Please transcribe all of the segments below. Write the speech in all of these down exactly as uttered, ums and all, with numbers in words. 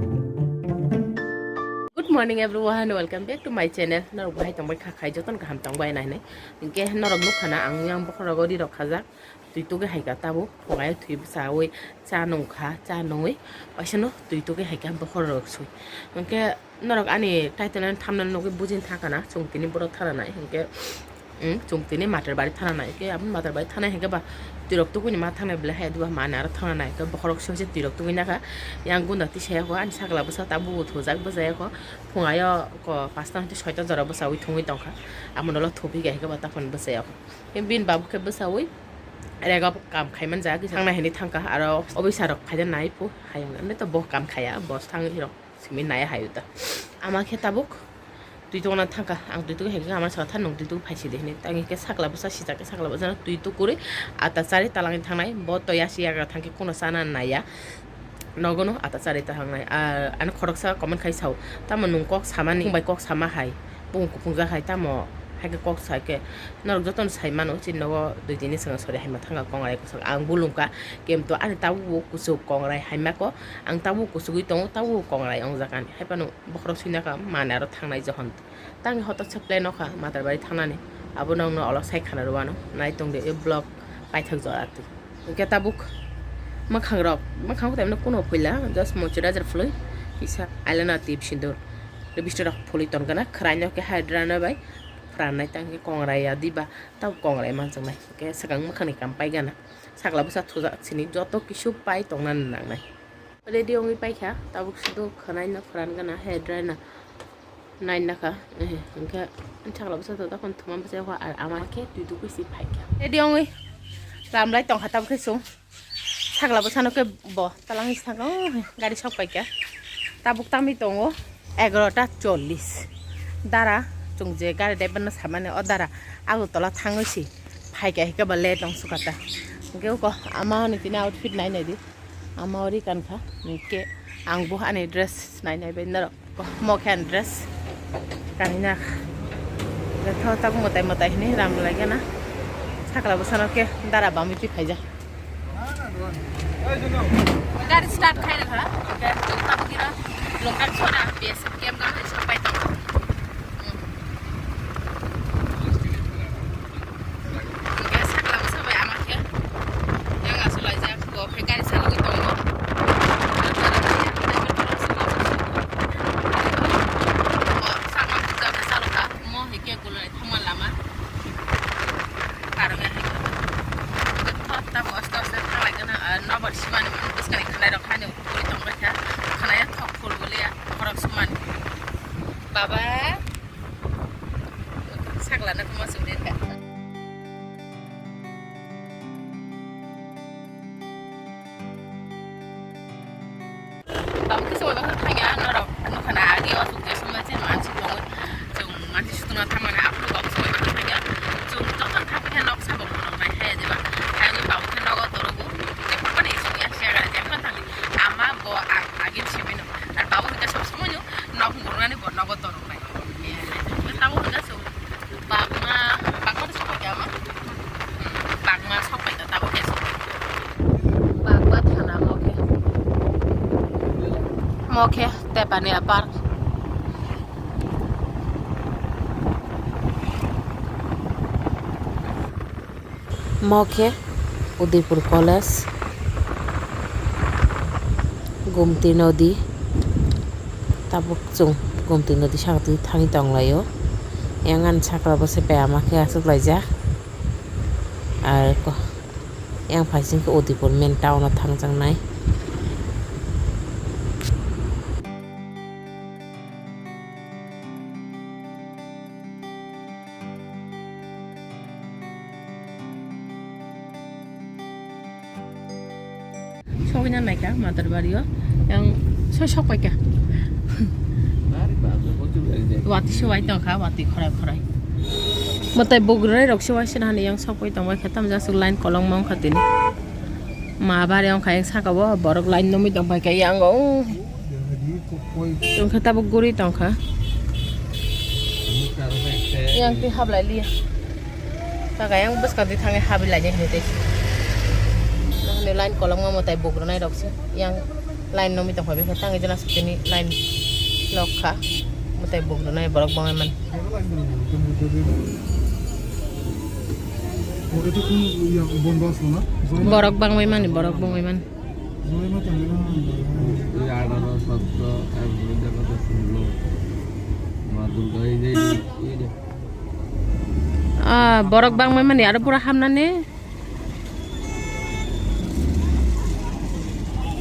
Good morning everyone, welcome back to my channel. Norok bahai tongbai kha khai, jotono kaham tongbai nai nai. Hinkhe norok nukha na ang yang bokhorogo ri rok khajak. Twi tugwi hai kha tabuk, phungai twi bwchaui cha nungkha, cha nungwi waisano twi tugwi hai kha bokhorok sui. Hinkhe norok ani title and thumbnail nugwi bujin thangkha na, chwng tini borok thana nai hinkhe, mm, chwng tini Matarbari thana nai. Hinkhe abo Matarbari thana hinkhe ba twirok tugwini ma thangnai belai hai, duha mani aro thana nai. Hinkhe bokhorok sui se twirok tugwi nakha, yang gunda tisaya kho, ani sakla bwsa tabuk thujak bwsaya kho, phungaio ko pasta hwnkhe soita jora bwchaui thungwi tongkha, amo dolo thupi kha hinkhe ba taphano bwchaya kho. Hinkhe bini babu khe bwchaui rega bo kam khai man jak, thangna hinwi thangkha, aro officer rok phaina nai phu, hayung nai to bo kam khaya, bo thang hirok simi nai hayu ta. Ama khe tabuk twi tongna thangkha, ang twi tugwi hai khe ama saka tha nung twi tugwi phaisi de hinwi, tang khe sakla bwsa sijak khe sakla bwsa twi tukurwi ata chari talangwi thangnai, bo to yasi yagra thang khe kuno chana naiya. Nogo no ata chari ta hangnai. Ar ani khoroksa comment khai sao, "Tamo nwng kok samani, nwng bai kok sama hai? Bung kuphungjak hai, tamo hai khe kok sai khe?" Norok jotono sai mano, chini nogo dui tini swngo sori hai ma thangkha kongrai kwchak. Ang bulungkha, kemto ani tabuk bo kuchuk kongrai hai ma ko. Ang tabuk kuchugwi tongo, tabuk kongrai wngjak ani. Hai phano bokhorok sui nakha, mani aro thangnai johon. Tangni hotok se plan o kha Matarbari thangnani. Abo nokno olok sai khana rwano. Nai tongdi, e vlog paithak jora twi. Hwnkhe tabuk mwkhang rok, mwkhang rok tamni kuno phuila, just moisturizer phului, kisa eyeliner, tip sindur, lipstick rok phului tongkha na, khwraino khe hydra no bai phwrannai, tang khe kongrai ya diba, tabuk kongrai manjaknai, hwnkhe swkang mwkhangni kam paigana, sakla bwsa thujak sini joto kisu pai tongna nangnai. Ready wngwi paikha, tabuk sudu khwnaino phwran gana, hydra no. Nai nakha, eh, hwnkhe sakla bwsa to tokon thuma bwsa kho, ar ama khe twi tugwi si phaikha. Ready wngwi lamlai tongkha, tabuk khe chwng sakla bwsano khe bo talangwi sakha, oh, gari sok paikha. Tabuk tamwi tongo egarota chollish. Dara chwng je gari driver no samani, o dara Agartala thangwi si phaikha, hwnkhe bo late wng sukha ta. Hwnkhe uko ama ni tini outfit nai nai di. Ama ori kankha, hwnkhe ang bo ani dress nai nai bai norok. Mo khe ani dress kanina. Tho tabuk mwtai mwtai hinwi ram lai gana. Sakla bwsano khe dara bamwi twi phaijak. Gari start khai rwkha. Hwnkhe tabuk iro Longkang sora B S F camp gana sapai tongo. Hwnkhe sakla bwsa bai ama khe yang aswk laijak, bo khe gari chalogwi tongo. Bo sakma puja khe chalokha, mo hai khe kulunai thangma lama. Karwi hai khe. Hwnkhe thot tamo aste aste thanglai gana, ah, nobar simani bwskangni khwnairok haino uri tongbaikha. Khwnaya thok phul bwliya, khorok sumani. Baba. Sakla no kuma suri ka. Bang kisa wai bang thangya norok nukha na agi o suk jesung na chen mansi tongo. Chung mansi sutuna thamana apno bang kisa wai bang thangya. Chung joto thang khe nok sabok nok nai hai jeba. Hai ni bang khe nogo torogo. Jepang pani sung ya sia ga jepang thang. Ama bo ag-, agin simi no. Ar babu hingke sob somoino nok murnani bo nogo torok nai. Tamo hingke so bagma, bagma to sopai kama. Bagma sopai ta tamo ke so. Bagma thana mo ke. Mo ke Tepania Park. Mo khe Udaipur College, Gumti Nodi, tabuk chwng Gumti Nodi sakatwi thangwi tonglaio. Yang ani sakla bwsai bai ama khe achuk laijak. Ar ko-, yang phaising khe Udaipur main town o thangjaknai. Sogwina naikha Matarbari o, yang soi sok paikha. Wati se wai tongkha, wati khorai khorai. Mwtai bugrai rok se waisana hani yang sok pai tongbaikha, tamjak line kolokma wngkha tini. Ma bari wngkha yang saka o, borok line nungwi tongpaikha yang o. Tongkha tabuk guri tongkha. Yang twi hablai liya. Saka yang bwskang twi thangwi hablai liya hinwi twi. Nokni line kolokma mwtai bugranai rok se yang. Line nungwi tongkha, bekhe tangwi jana sutini line lokha. Mwtai bugrunai borok bangwi man. Borok bangwi mani, borok bangwi mani. Ah, borok bangwi mani, aro pura hamnani.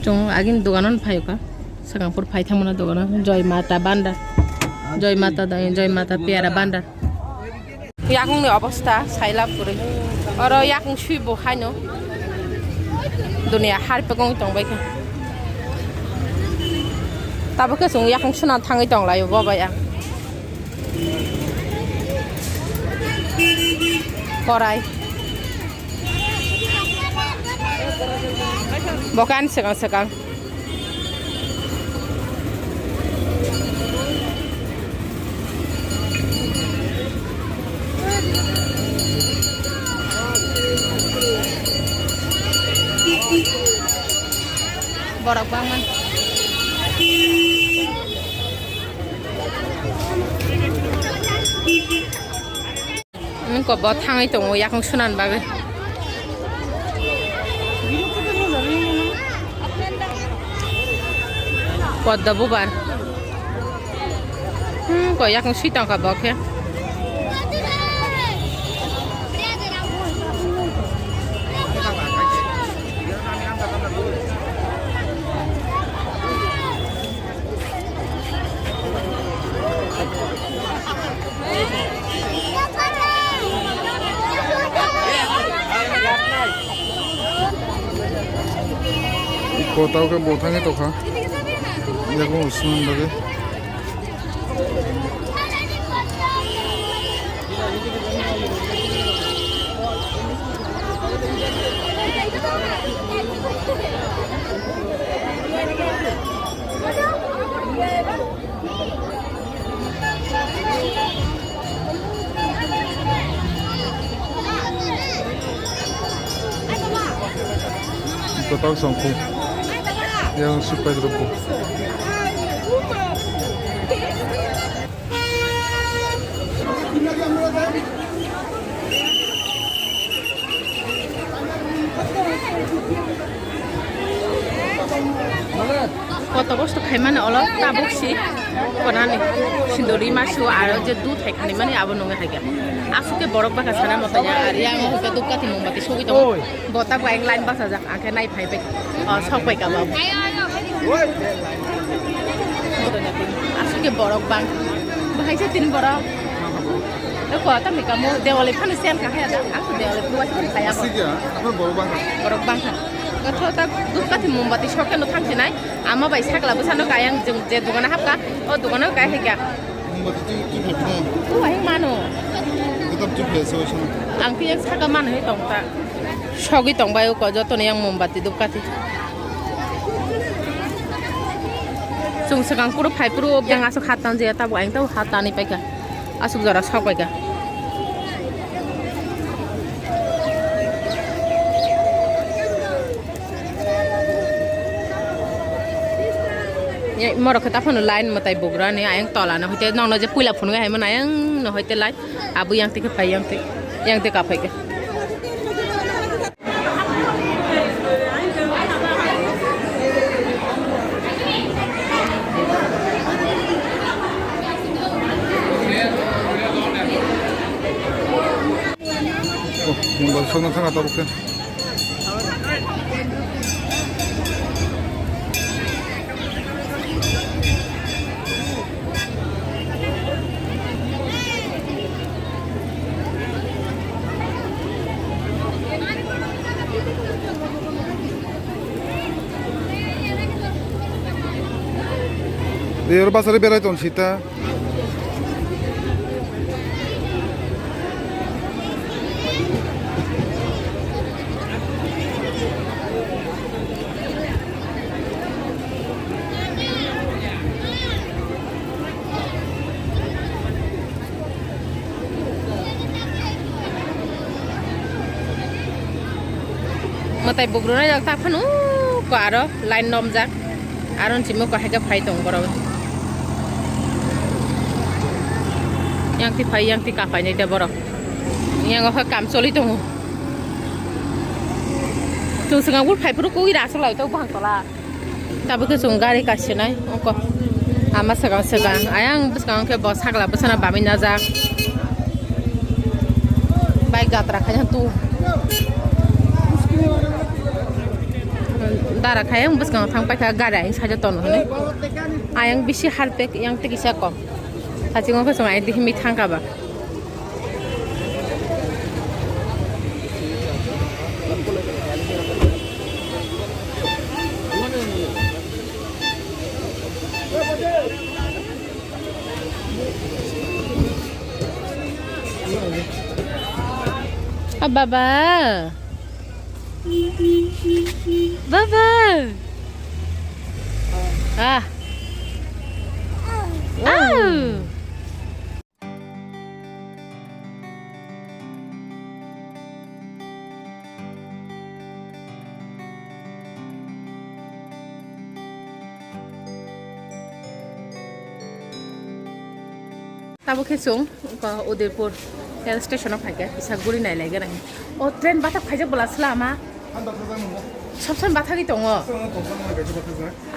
Chwng agini dogano phai kha. Swkang phuru phai thangmano dogano. Joy Mata Bandar. Joy Mata da, Joy Mata Piyara Bandar. Yakungni obostha sailab kwrwi. Oro yakung swibo haino. Duniya harpek wng tongbai kha. Tabuk khe chwng yakung suna thangwi tonglaio bo bai ang. Korai. Bo khe ani swkang swkang. Borok bangma. Wngkha bo thangwi tongo yakung sunani bagwi. Podda bubar. Wngkha yakung swi tongkha bo khe. Kotao khe bo thangwi tongkha. Yakung swnam bagwi. Kotao songkhu. Yang supai rukun. Koto kosto khaimani olo tabuk si konani sindori masu aro je dudh hai khanimani abo nungwi haikhe. Aswk khe borok bwkha sana motanya ari ang hwnkhe dupkati mombati sogwi tongo. Bo tabuk ayang line bachajak. Angkhe nai phai bai. O, sok bai ka ba. Aswk khe borok bang. Bahai se tin borok. E ko ta mi kamo Dewali phano siyan ka haya da. Ang Dewali phano siyan ka haya ba. Aswk ya, apa borok bang? Borok bang kha. Ko tho ta dupkati mombati sok khe no thang sinai. Ama bai sakla bwsano kayang jeng je dogana hapka. O dogano kai hai kya. Mombati tu, tu phai phai. Tu hai mano. Kitab tu phai so so. Ang kiyang saka mano hai tong ta. Sogwi tong bai uko joto ni yang mombati dupkati. Chwng swkang puro phai puro yang aswk hatan je tabo ang tabo hatani paikha. Aswk jora sok paikha. Morok khe ta phano line mwtai bugrani ayang tola no hoite nokno je puila phunuknai hai mano ayang no hoite line. Abo yang twi khe phai yang twi, yang twi kaphai khe. Oh, mobile sokna thanga tabuk khe. Yor basari berai ton sita. Mwtai bugruna jak ta phano ko aro line nomjak. Aron chimuk kahai khe phai tongo borok. Yang ti phai, yang ti kapai nai te borok. Yang o khe kam choli tongo. Chwng swkang bul phai phuru kugui ra swlai tok bwkhang tola. Tabuk khe chwng gari kasinai oko. Ama swkang swkang. Ayang bwskango khe bo sakla bwsana bamwi najak. Bike jatra khai tu. Dara khai ang bwskango thang paikha gari ayang side o tono hwnwi. Ayang bisi harpek yang tikisa kok. Hachingo khe chwng ayang dihimi thangkha ba. Ah, baba. Baba. Ah. Ah. Tabuk khe chwng, wngkha Udaipur rail station o phaikha, kisa guri nai lai gana. O train bathak phaijak bwla sla ama. Sab samani bathagwi tongo.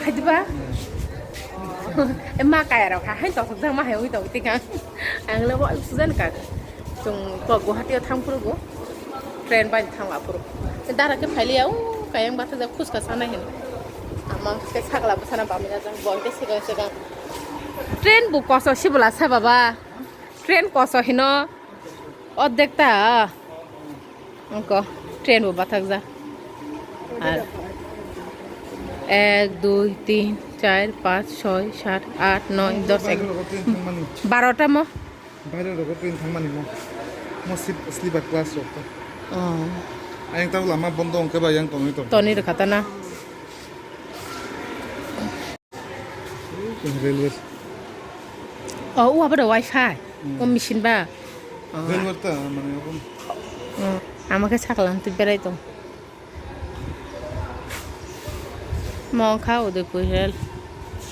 Haidiba? E ma kaya rok ha, hai tongthokjak ma hai wi tong tikang. Ang le bo sujani ka. Chwng to Guwahati o thang phuru bo train bai thang la phuru. Dara khe phailiya o kayang bathajak phuska sanai hin. Ama khe sakla bwsana bamya jang bo khe sigang sigang. Train bo koso sibwla sa baba. Train koso hino. Ordek ta. Ongko train bo bathakjak. Ar ek, dui, tin, char, panch, choi, sat, at, noi, dos, ek. Barota mo? Baire rogo train thangmani mo. Mo sleep-, sleeper class rok to. Oh. Ayang tabo lama bondo ongke ba yang tongwi tong. Toni rwkha ta na. Railway. Oh, u abo da wifi. Hmm. O machine ba. Oh. Railway ta mane abo. Hmm. Ama khe saklang twi berai tong. Mo wngkha Udaipur rail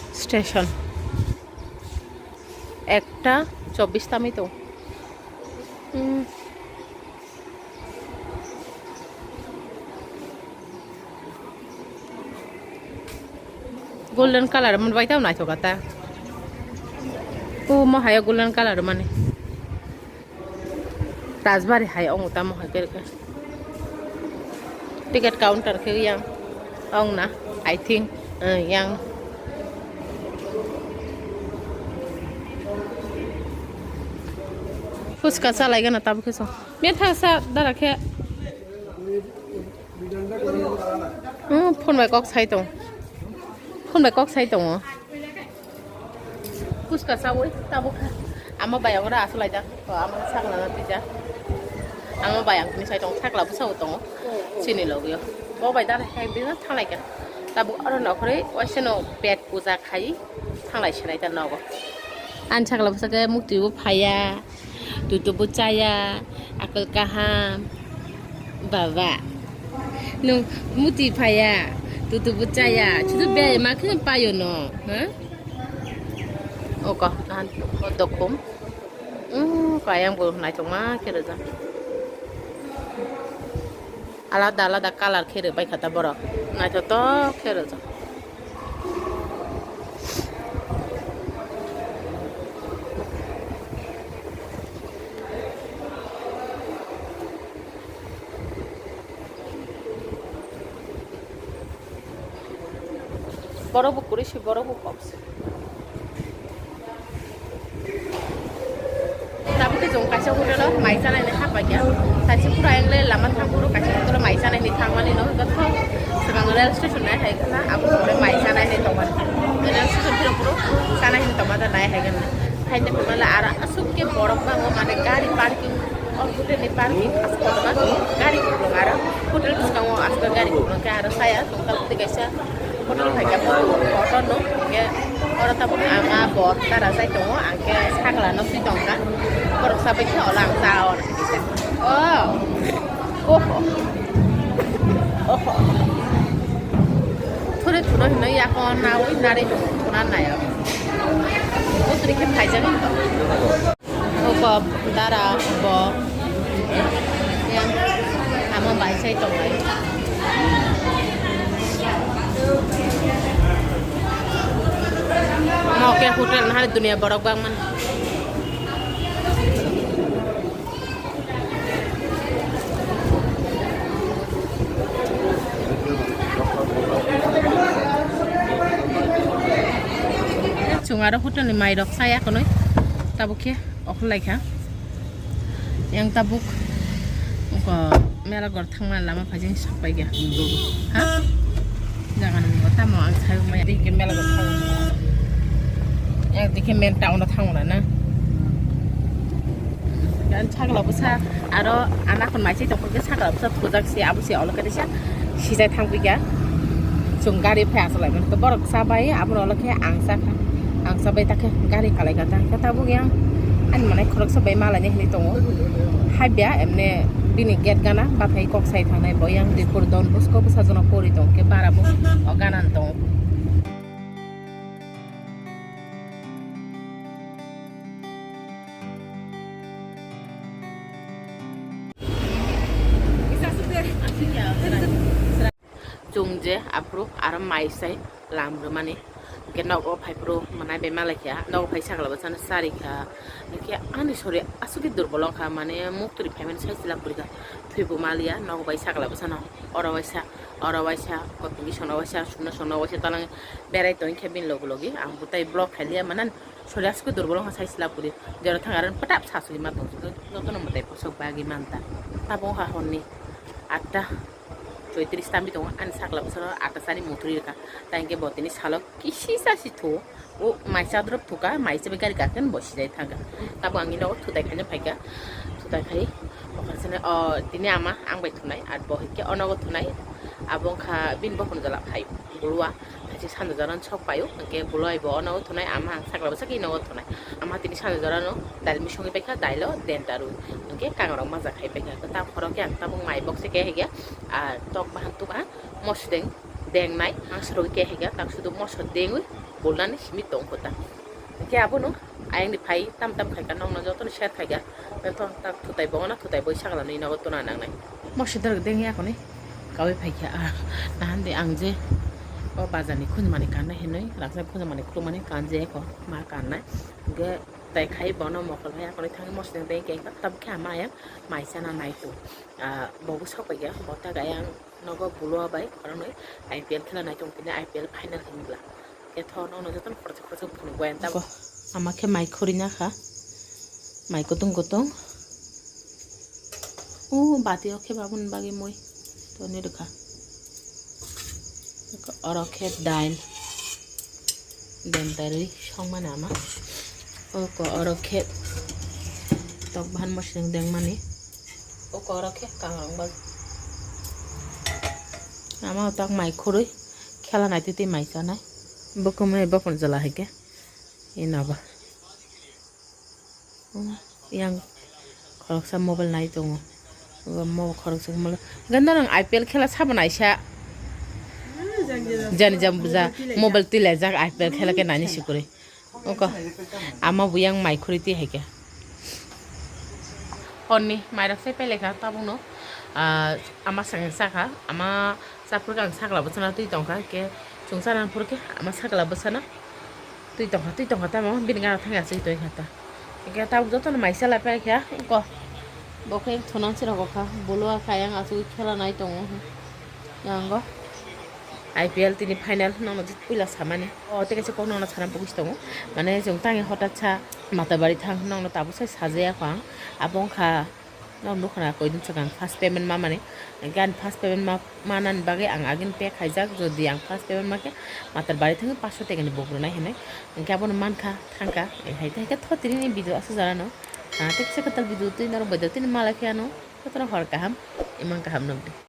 station. Ekta chobbish tamwi tong. Hmm. Golden colour man bai tamo naithok ta. O mo hayo golden colour mani. Rajbari hai ong tamo hai khe khe. Ticket counter khe yang ong na, I think, eh, yang. Phuska chalai gana tamo khe so. Mia thasa dara khe. Hmm, phone bai kok sai tong. Phone bai kok sai tongo. Phuska chawi tabuk kha. Ama bai ang ora aswk laijak. To ama sakla na twijak. Ama bai ang tini sai tong sakla bwsao tongo. Chini logio. Bo bai dara hai bini thanglai kha. Tabuk aro nokhorwi waisano pet puja khai thanglai sinai ta nogo. Ani sakla bwsa khe mukti bo phaiya. Tutu bo chaya, akal kaham. Baba. Nung muti phaya, tutu bo chaya. Chutu biyai ma khe payo no, ha? Oko, nahan dokhum. Mm, kayang bo naithok ma khe rwjak. Alada alada colour khe rwbai kha ta borok. Naithotok khe rwjak. Borok bo kwrwi se, borok bo kok se. Tabuk khe chwng kaisa hotel o mai chanai hinwi haphaikha. Sachi pura engle lama thang phuru kaisa hotel o mai chanai hinwi thangmani no hwnkhe thok swkang rail station nai hai khwna abo hwnkhai mai chanai hinwi tongmani. Rail station phiro phuru chanai hinwi tongma da nai hai khwna. Hai tei phuru aro aswk khe borok bango mane gari parking o hotel ni parking aswk kotorma gari kuplung aro hotel bwskango aswk gari kuplung khe aro saya tongkha tei kaisa. Hotel hai khe borok kotor no hwnkhe oro tabuk ama bor tara chai tongo, ang khe sakla no twi tongkha. Borok chabai khe olo ang cha o. Oh. Oho. Oho. Thuri Kuno hino yakon nawi nari kunan nayo. Putri khe phaijak to. Uko dara bo. Yang ama bai sai tongo. Mo ke hotel na hari dunia borok bangman. Chwng aro hotel ni mai rok saya khwnwi tabuk khe okhorlai kha. Yang tabuk wngkha mela gor thangmani lama phaijak sak paikha. Ha? Jaga ni bo tamo ang sai maya dikhe mela gor thang. Yang dikhe main town o thangmani na. Dan sakla bwsa aro ana khon mai se tongkha sakla bwsa thujak se abo se olo khe sa sijai thang paikha. Chwng gari phai achalaimani khe borok cha bai, abono ulo khe ang cha kha. Ang cha bai ta khe gari kalai kha, ta khe tabuk yang ani manai khoroksa bai malani hinwi tongo. Habya emne bini gate gana bathai kok sai thangnai bo yang Dipur Don Bosco bwsajano pori tong khe bara bo o gana ni tongo. Chwng je aphuru aro mai sai lam rwmani. Hwnkhe nogo phaiphuru mwnai bai malai kha, nogo phai sakla bwsano chari kha. Hwnkhe ani sori aswk khe durbol wngkha, mane muktwi phaimani sai chwla puri kha. Thwibo maliya, nogo bai sakla bwsano oro waisa, oro waisa, kotini songno waisa, sumno songno waisa, talang berai tongkhe bini logi logi. Ang bwtai vlog khailiya, mane sori aswk khe durbol wngkha sai chwla puri. Jora thang aro pwtap sasuli ma tong, jotono mwtai bwswk bagwi manta. Tabuk wngkha horni atta. Choitris tambi tongo, ani sakla bwsano atasani muthuri rwkha. Tai hwnkhe bo tini salo kisi chasi thu, o mai chadrop thuka, mai chabai gari gakheno bo sijai thangkha. Tabuk ang nogo thutai khaina phaikha, thutai khai, o khaisani, o, tini ama ang bai thunai, ar bo hwnkhe o nogo thunai, abo wngkha bini bokhorok jala phai, buluwa. Kaisa sanda jora sok paio, hwnkhe bwlai bo ono thunai, ama ang sakla bwsa khe nogo thunai. Ama tini sanda jora no dail mui songwi paikha, dailo denta rwi. Hwnkhe kangrok majak khai paikha. Tam khoro khe ang tabuk mai box se khe hige, ah, tok bahan tuk ah, mosodeng dengnai, ang sorok khe hige, tak sudu moso dengwi bulnani simi tong kho ta. Hwnkhe abono ayang ni phai tam tam khaikha, nokno jotono share khaikha. Tei thok tak thutai bo ono thutai bo sakla ni nogo tuna nangnai. Moso dorok dengya koni. Kawi phaikha, ah, nahan de ang je o bazar ni khunjwmani kanna hinwi, raksa khunjwmani khulumani kan je eko ma kannai. Hwnkhe tai khai bono mokol hai akoroi thangwi mosodeng tei khe tabuk khe ama ayang mai chana nai tong. Ah, bo bo sok paikha, bo tak ayang nogo buluwa bai khoroknwi I P L khela nai tong tini I P L final hinwi bwla. Etho nokno jotono khoroksa khoroksa phunuk bai ang tabuk. Ama khe mai khurina kha. Mai kutung kutung. O bati o khe babun bagwi mui toni rwkha. Oro khe dail. Denta rwi songmani ama. Oko oro khe tok bahan mosodeng dengmani. Oko oro khe kangrang bai. Ama o tak mai khurui khela nai twi twi mai chanai. Bukumui bopon jala hai khe. Enoba. Yang khoroksa mobile nai tongo. Mo khoroksa mobile. Ganda nang I P L khela sabo naisa. Jani jam buja mobile twi lajak I P L khela khe nani sikuri. Oko. Ama buyang mai khuri twi hai khe. Honni mai rok sai pelekha tabukno. Ah, ama sakha sakha. Ama chapur kang sakla bwsana twi tongkha. Ke chungsa nang phuru khe ama sakla bwsana. Twi tongkha, twi tongkha tamo, bini gana thangya aswk twi kha ta. Hwnkhe tabuk jotono mai chala paikha, ko. Bo khe thunang se rokha, bolo kha yang aswk khela nai tongo. Yango I P L tini final nokno puila samani. O tei kaisa kok nokno sana bukis tongo. Mane chwng tangwi hotat sa Matabari thang nokno tabuk sai sajaya kho ang. Abo wngkha Nok nukha na koidin swkang first payment ma mani. Hwnkhe ani first payment ma, manani bagwi ang agini pay khaijak. Jodi ang first payment ma khe Matar bari thangwi paanch sho tekani bok rwnai hinwi. Hwnkhe abono mankha, thangkha. Hai tei khe tho tini ni video aswk jora no. Ah, tei kisa kwtal video twi norok bai tini malai phiya no. Jotono hor kaham, imang kaham nukdi.